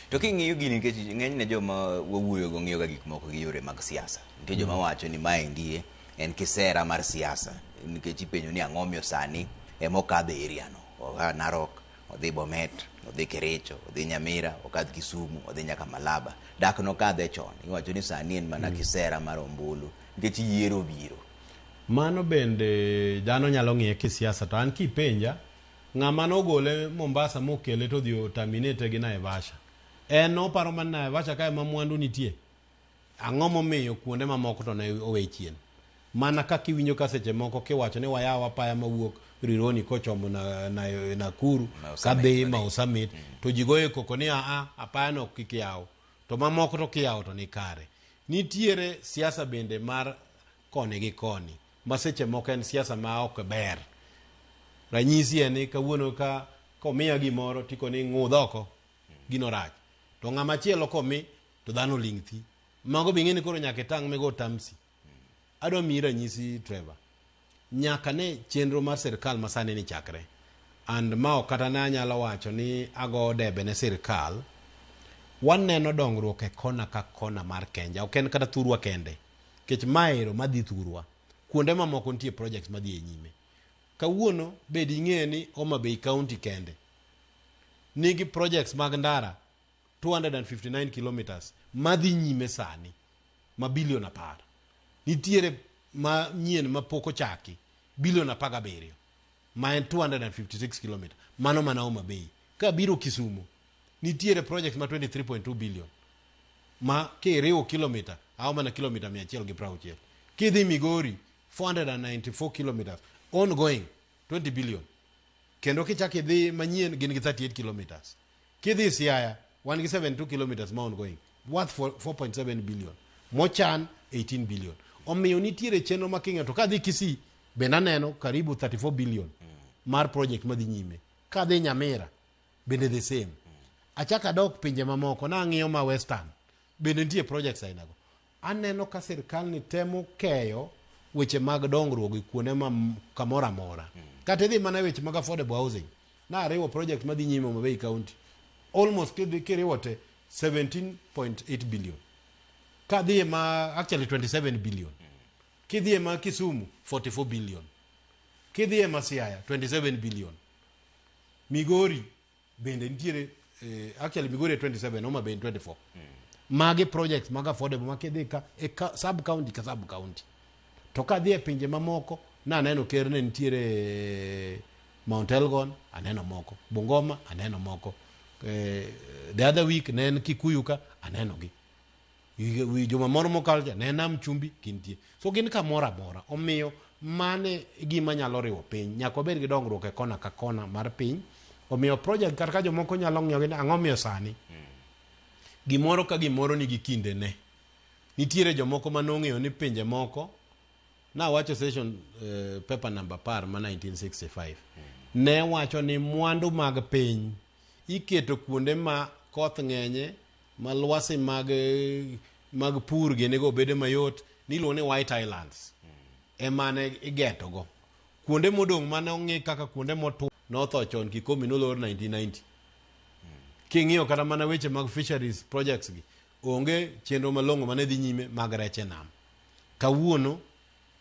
To king'iyo gini, nikech ng'enyne joma wawuoyogo ng'iyo ga gik moko gi yore mag siasa. Nitie joma wacho ni maendi en kisera mar siasa, nikech ipenjo ni ang'o miyo sani ema okadho e area no. Oa Narok, odhi Bomet, odhi Kericho, odhi Nyamira, okadh Kisumu, odhi nyaka Malaba. Dak nokadhe chon. Iwacho ni sani en mana kisera mar ombulu nikech yiero biro. Mano bende dhano nyalo ng'iye kisiasa, to an kipenja ng'ama nogole Mombasa mokele to odhi oterminate gi Naivasha, en oparo mana Naivasha ka ema mwandu nitie. Ang'o momiyo kuonde mamoko to ne owe chien? Mana kaka iwinjo ka seche moko kiwacho ni wayaw apaya mawuok Rironi kochomo na Nakuru kadhi Mau Summit, to ji goyo koko ni aa apaya no kik yaw, to mamoko to kiyawo to ni kare. Nitiere siasa bende mar koni gi koni ma seche moko en siasa ma ok ber. Ranyisi en ni kawuono ka komiya gimoro tikoni ng'udh oko, gino rach, to ng'ama chielo komi to dhano ling' thi. Mago be ing'e ni koro nyaka itang' migo tamsi. Adwa miyi ranyisi Trevor. Nyaka ne chenro mar sirkal masani ni chakre. And ma ok kata ne anyalo wacho ni ago debe ne sirkal. Waneno dongruok e kona ka kona mar Kenya. Ok en kata thurwa kende. Nikech maero madhi thurwa. Kuonde mamoko nitie projects madhi e nyime. Kawuono bed ing'eyo ni Homa Bay County kende nigi projects mag ndara 259 kilometers madhi nyime sani ma bilion 10. Nitiere ma nyien ma pok ochaki bilion 17 ma en 256 kilometers. Mano mana Homa Bay. Ka biro Kisumu nitiere project ma 23.2 billion ma kiriwo kilomita ao mana kilomita 160. Kidhi Migori 494 kilometers ongoing 20 billion. Kendo kichak idhi manyien gin gi 38 kilometers. Kidhi Siaya wan gi 72 kilometers ma ongoing worth 4.7 billion. Mochan 18 billion. Omiyo nitiere chenro ma king'iyo to kadhi Kisii bende aneno karibu 34 billion mar project madhi nyime. Kadhi Nyamira bende the same. Achak adok pinje mamoko nang'iyo ma Western bende nitie projects ainago. Aneno ka sirkal ni temo keyo weche mag dongruok e kuonde ma kamoro amora. Kata idhi mana e weche mag affordable housing. Nariwo project madhi nyime Homa Bay County. Almost kidhi kiriwo te 17.8 billion. Kadhi ma actually 27 billion. Kidhi ma Kisumu 44 billion. Kidhi ma Siaya 27 billion. Migori bende nitiere actually Migori e 27, Homa Bay 24. Magi projects mag affordable ma kidhi ka e ka, sub county ka sub county. To kadhi e pinje mamoko naneno ker ne nitiere Mount Elgon aneno moko, Bungoma aneno moko. The other week ne en Kikuyu ka aneno gi. Wi juma moro mokalo cha ne en Nam Chumbi gintie. So gin kamoro amora. Omiyo mane gima nyalo riwo piny. Nyaka wabed gi dongruok e kona ka kona mar piny. Omiyo project kata ka jomoko nyalo ng'iyo gi ni ang'o miyo sani. Gimoro ka gimoro nigi kindene. Nitiere jomoko manong'eyo ni pinje moko Nawacho session paper number 10 ma 1965 ne wacho ni mwandu mag piny iketo kuonde ma koth ng'enye, ma lwasi mag pur ginigo bedo mayot, niluongo ni White Islands emane igetogo. Kuonde modong' mane ong'i kaka kuonde motwo notho chon. Kikomi nolor 1990. King'iyo kata mana weche mag fisheries projects gi, onge chenro malong'o mane dhi nyime mag rech e nam. Kawuono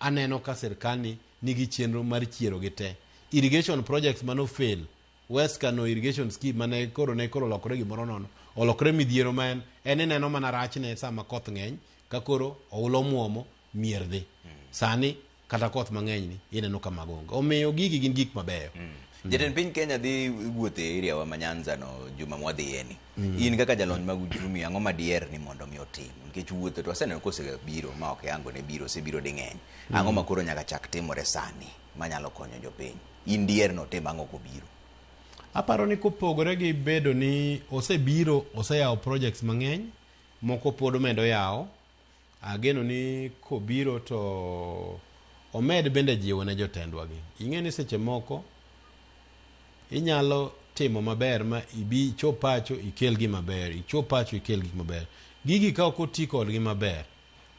aneno ka sirkal ni nigi chenro mar chiero gi te. Irrigation projects mano fail, West Kano irrigation scheme mane koro ne koro olokore gimoro nono, olokore midhiero ma en ineno mana rachne sama koth ng'eny, ka koro oula omuomo mier dhi. Sani kata koth mang'eny ni ineno ka mago onge. Omiyo gigi gin gik mabeyo. Jatend piny Kenya dhi wuotho e area wa ma Nyanza no juma mwadhiye ni. In kaka jalony mag uchumi, ang'o ma diher ni mondo mi otim? Nikech wuotho to waseneno kosebiro ma ok yango ne biro, osebiro ding'eny. Ang'o ma koro nyaka chak timore sani manyalo konyo jopiny? In diher ni otim ang'o kobiro? Aparo ni kopogore gi bedo ni osebiro, oseyawo projects mang'eny, moko pod omedo yawo. Ageno ni kobiro to omed bende jiwo ne jotendwa gi. Ing'e ni seche moko inyalo timo maber ma ibi ichop pacho ikel gima ber, ichop pacho ikel gik maber. Gigi ka ok oti kodgi maber,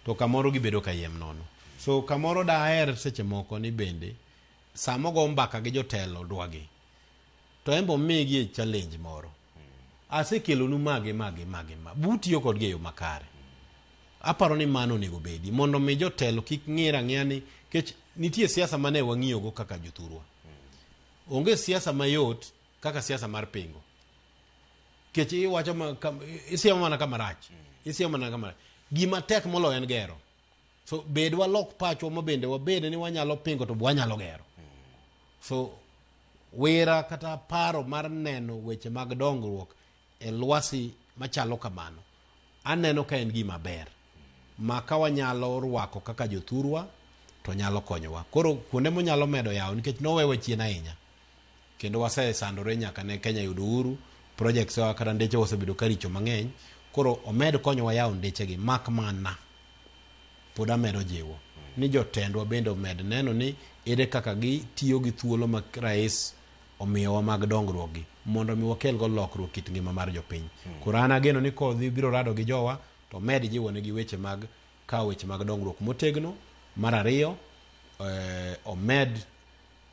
to kamoro gibedo kayiem nono. So kamoro daher seche moko ni bende sama ogo mbaka gi jotelo dwagi, to en be omigi e challenge moro. Asekelonu magi magi magi ma butiyo kodgi e yo makare. Aparo ni mano onego bedi mondo mi jotelo kik ng'ir ang'ia ni kech nitie siasa mane wang'iyogo kaka jothurwa. Onge siasa mayot kaka siasa mar pingo. Kech iwacho ma, isiemo mana kama rach. Isiemo mana kama rach. Gima tek moloyo en gero. So bed walok pachwa ma bende wabed ni wanyalo pingo to wanyalo gero. So wira kata paro mar neno weche mag dongruok e lwasi machalo kamano, aneno ka en gima ber ma ka wanyalo rwako kaka jothurwa to nyalo konyowa. Koro kuonde monyalo medo yawo nikech nowewa chien ahinya kendo wasesandore nyaka ne Kenya yud uhuru, projects wa kata ndeche osebedo ka richo mang'eny. Koro omed konyowa yawo ndechegi, mak mana pod amedo jiwo ni jotendwa bende omed neno ni ere kaka gitiyo gi thuolo ma rais omiyowa mag dongruok gi mondo mi wakelgo lokruok kit ngima mar jopiny. Koro an ageno ni kodhi biro rado gi jowa to med jiwo negi weche mag kawo weche mag dongruok motegno. Mar ariyo, omed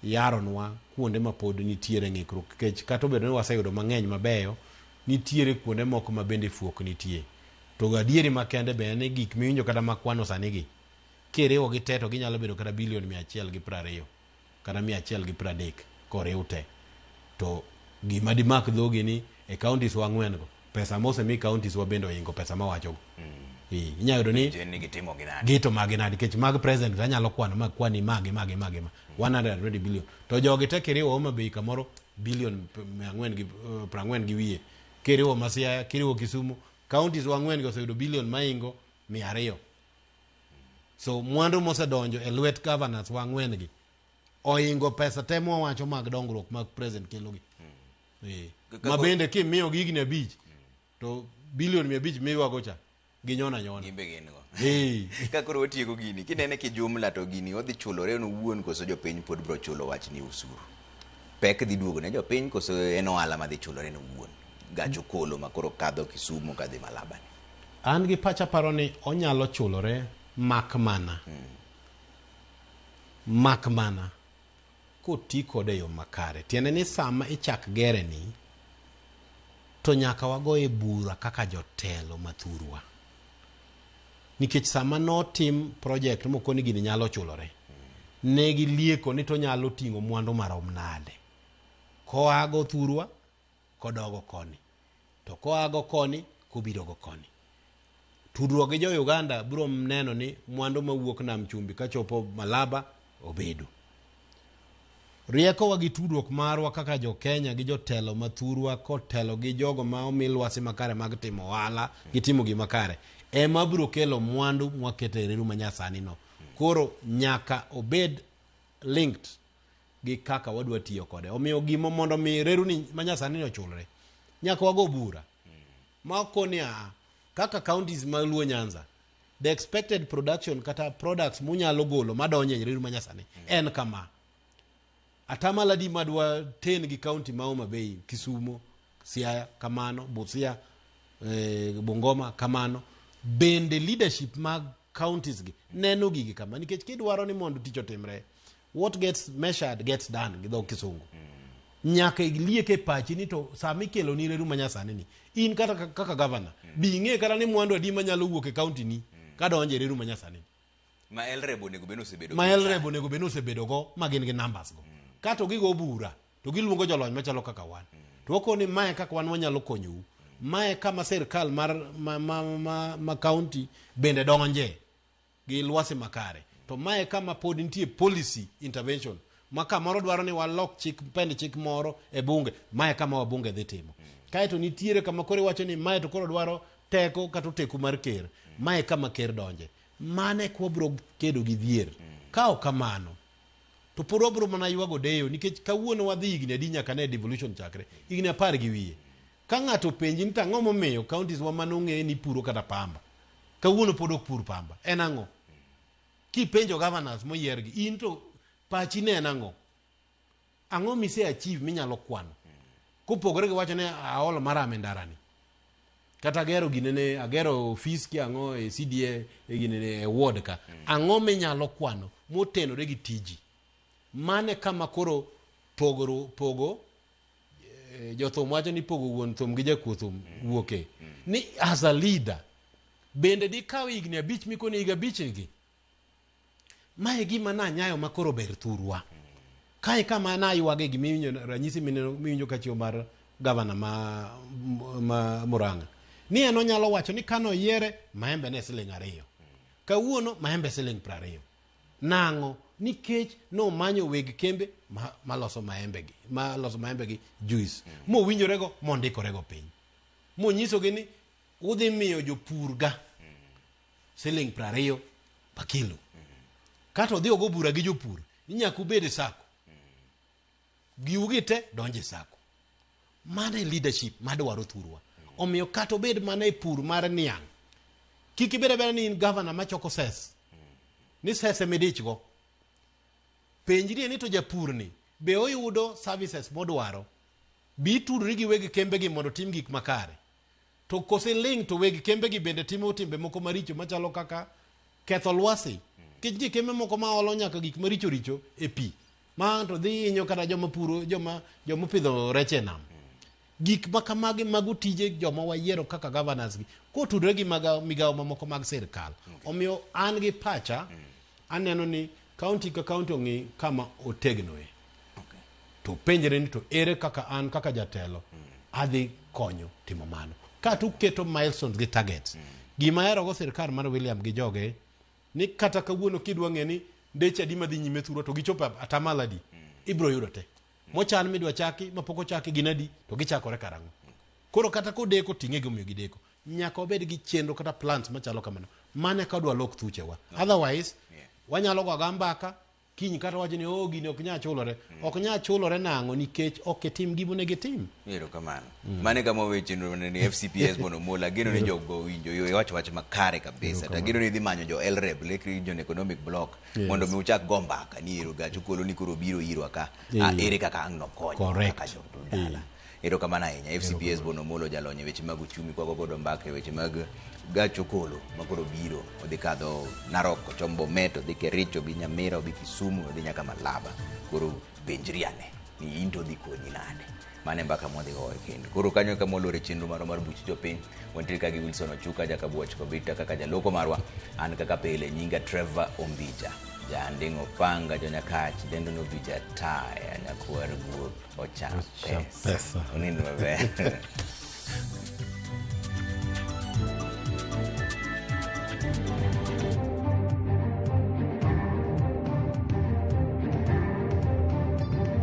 yaronwa kuonde ma pod nitiere ng'ikruok, nikech kata obedo ni waseyudo mang'eny mabeyo, nitiere kuonde moko ma bende fuok nitie. To adieri makende be en ni gik miwinjo kata makwano sani gi, kiriwo gi te to ginyalo bedo kata bilion 120 kata 130 koriw te. To gima dimak dhogi ni e counties wa ang'wen go, pesa mosemi counties wa bende oingo pesa mawachogo. Inyalo yudo ni Jen ni gitimo gi nade? Gito magi nade, nikech mag president anyalo kwano ma kwani magi magi magi ma 120 billion, to jogi te kiriwo Homa Bay kamoro bilion mia ang'wen gi prang'wen gi wiye, kiriwo Masiaya, kiriwo Kisumu, counties wa ang'wen go oseyudo bilion maingo 200. So mwandu mosedonjo e lwet governors wa ang'wen gi oingo pesa te mwawacho mag dongruok mag president kelogi. Ma bende kimiyo gi higni 5 to bilion 500 miywago cha ginyona nyona. Gimbe gin go. Ka koro watieko gini, kinene ki jumla to gini odhi chulore en owuon koso jopiny pod biro chulo wach ni osuru? Pek dhi duogo ne jopiny koso en ohala madhi chulore en owuon? Gach okolo ma koro kadho Kisumu kadhi Malaba ni. An gi pacha paro ni onyalo chulore mak mana. Mak mana koti kode e yo makare. Tiende ni sama ichak gere ni to nyaka wagoye bura kaka jotelo mathurwa. Nikech sama notim project mokoni gini nyalo chulore, ne gilieko ni to nyalo ting'o mwandu marom nade. Koago thurwa, kodogo koni. To koago koni, kobirogo koni. Tudruok gi jo Uganda biro neno ni mwandu mawuok Nam Chumbi kachopo Malaba obedo. Riekowa gi tudruok marwa kaka jo Kenya gi jotelo mathurwa kotelo gi jogo ma omi lwasi makare mag timo ohala gi timo gima kare ema biro kelo mwandu mwaketo e reru manyasani no. Koro nyaka obed linked gi kaka wadwa tiyo kode. Omiyo gima mondo mi reru ni manyasani ni ochulre, nyaka wago bura. Ma koni a kaka counties mag Luo Nyanza the expected production kata products munyalo golo madonjo e reru manyasani en kama. Atamalo adi madwa ten gi county ma Homa Bay, Kisumo, Siaya kamano, Busia, Bungoma kamano. Bende leadership mag counties gi neno gigi kama nikech kidwaro ni mondo tich otimre, what gets measured gets done gi dho kisungu. Nyaka iliek e pachi ni to sama ikelo ni reru manyasani ni in kata kaka governor bi ing'e kata ni mwandu adi manyalo wuok e county ni kadonjo e reru manyasani ni. Ma LREB onego bed ni osebedo ma LREB onego bed ni osebedo go ma gin gi numbers go. Kato gigo bura to giluongo jolony machalo kaka wan. To wakoni mae kaka wan wanyalo konyou. Mae kama sirkal mar ma county bende donje gi lwasi makare. To mae kama pod nitie policy intervention ma kamoro dwaro ni walok chik pend chik moro e bunge, mae kama wabunge dhi timo. Kaeto nitiere kama koro iwacho ni mae to koro dwaro teko kata oteku mar ker. Mae kama ker donje. Mane kwa bro kedo gi dhier. Ka ok kamano, to pod wabro mana ywago deyo nikech kawuono wadhi higni adi nyaka ne devolution chakre? Higni 10 gi wiye. Ka ng'ato openji ni to ang'o momiyo counties wa manong'e ni puro kata pamba, kawuono pod ok pur pamba, en ang'o? Kipenjo governors moyier gi, in to pachi ne en ang'o? Ang'o mise achieve minyalo kwano? Kopogore gi wacho ni aolo marama e ndarani. Kata agero ginene, agero ofis ki ang'o e CDA e ginene e ward ka. Ang'o minyalo kwano motenore gi tiji? Mane kama koro pogo jothum wacho ni pogo wuon thum gi jakuo thum wuoke. Ni as a leader, bende dikaw higni 5 mikoni higa 5 gi? Mae gima nanyayo ma koro ber thurwa. Kae kama naywage gimiwinjo ranyisi miwinjo kachiwo mar gavana ma Murang'a. Ni en onyalo wacho ni kano yiere maembe ne siling 2. Kawuono maembe siling 20. Nang'o? Nikech nomanyo weg kembe maloso maembe gi, maloso maembe gi juice. Mowinjorego mondikorego piny. Monyisogi ni udhi miyo jopur ga siling 20 pa kilo. Kato odhi ogo bura gi jopur ni nyaka ubed e sako. Giugi te donjo e sako. Mano e leadership madwaro thurwa. Omiyo kata obed mana e pur mar niang', kik ibed abeda ni in governor machoko ses. Ni ses emidich go. Penjrie ni to japur ni be oyudo services modwaro. Bi itudri gi weg kembe gi mondo otim gik makare. To kose ling to weg kembe gi bende timo timbe moko maricho machalo kaka ketho lwasi. Nikech nitie kembe moko ma olo nyaka gik maricho richo e pi. Ma to dhi hinyo kata joma puro, joma opidho rech e nam. Gik ma kamagi mago tije joma wayiero kaka governors gi kotudore gi migawo mamoko mag sirkal. Omiyo an gi pacha aneno ni county ka county ong'i kama otegnoe. To penjre ni to ere kaka an kaka jatelo adhi konyo timo mano. Ka to uketo milestones gi targets. Gima ahero go sirkal mar William gi joge ni kata kawuono kidwa ng'e ni ndeche adi madhi nyime thurwa to gichopo atamalo adi, ibro yudo te. Mochan midwa chaki, mapok ochaki gin adi, to gichakore karang'o. Koro kata kodeko ting'e gimomiyo gideko. Nyaka wabed gi chenro kata plans machalo kamano. Mano eka wadwa lok thuchewa. Otherwise, wanyalo go aga mbaka, kiny kata wacho ni oh gini ok nyal chulore. Ok nyal chulore nang'o nikech ok itim gima onego itim. Erokamano. Mano e kama wawe chenro ni FCPS mondo omol. Ageno ni jogo owinjo yo iwacho wach makare kabisa. To ageno ni idhi manyo jo LREB, Lake Region Economic Block, mondo mi uchak go mbaka ni ero gach okolo ni koro biro irwa ka. Ere kaka ang' nokonyo kaka jo dala. Erokamano ahinya. FCPS Bono Omolo jalony e weche mag uchumi kwago godo mbaka e weche mag gach okolo ma koro biro. Odhi kadho Narok, ochom Bomet, odhi Kericho, odhi Nyamira, odhi Kisumu, odhi nyaka Malaba. Koro penjri ane ni in to odhi konyi nade. Mano e mbaka mwadhi goyo kendo. Koro kanyo kama olore chenro marwa mar buch jopiny. Wantiere ka gi Wilson Ochuka, Jakabuoch Kobita kaka jaloko marwa. An kaka pile nyinga Trevor Ombija. Janding' Opanga, Jonyakach, dendo no Bija Taya, nyakwar guok ocham pesa. Pesa. Unind maber.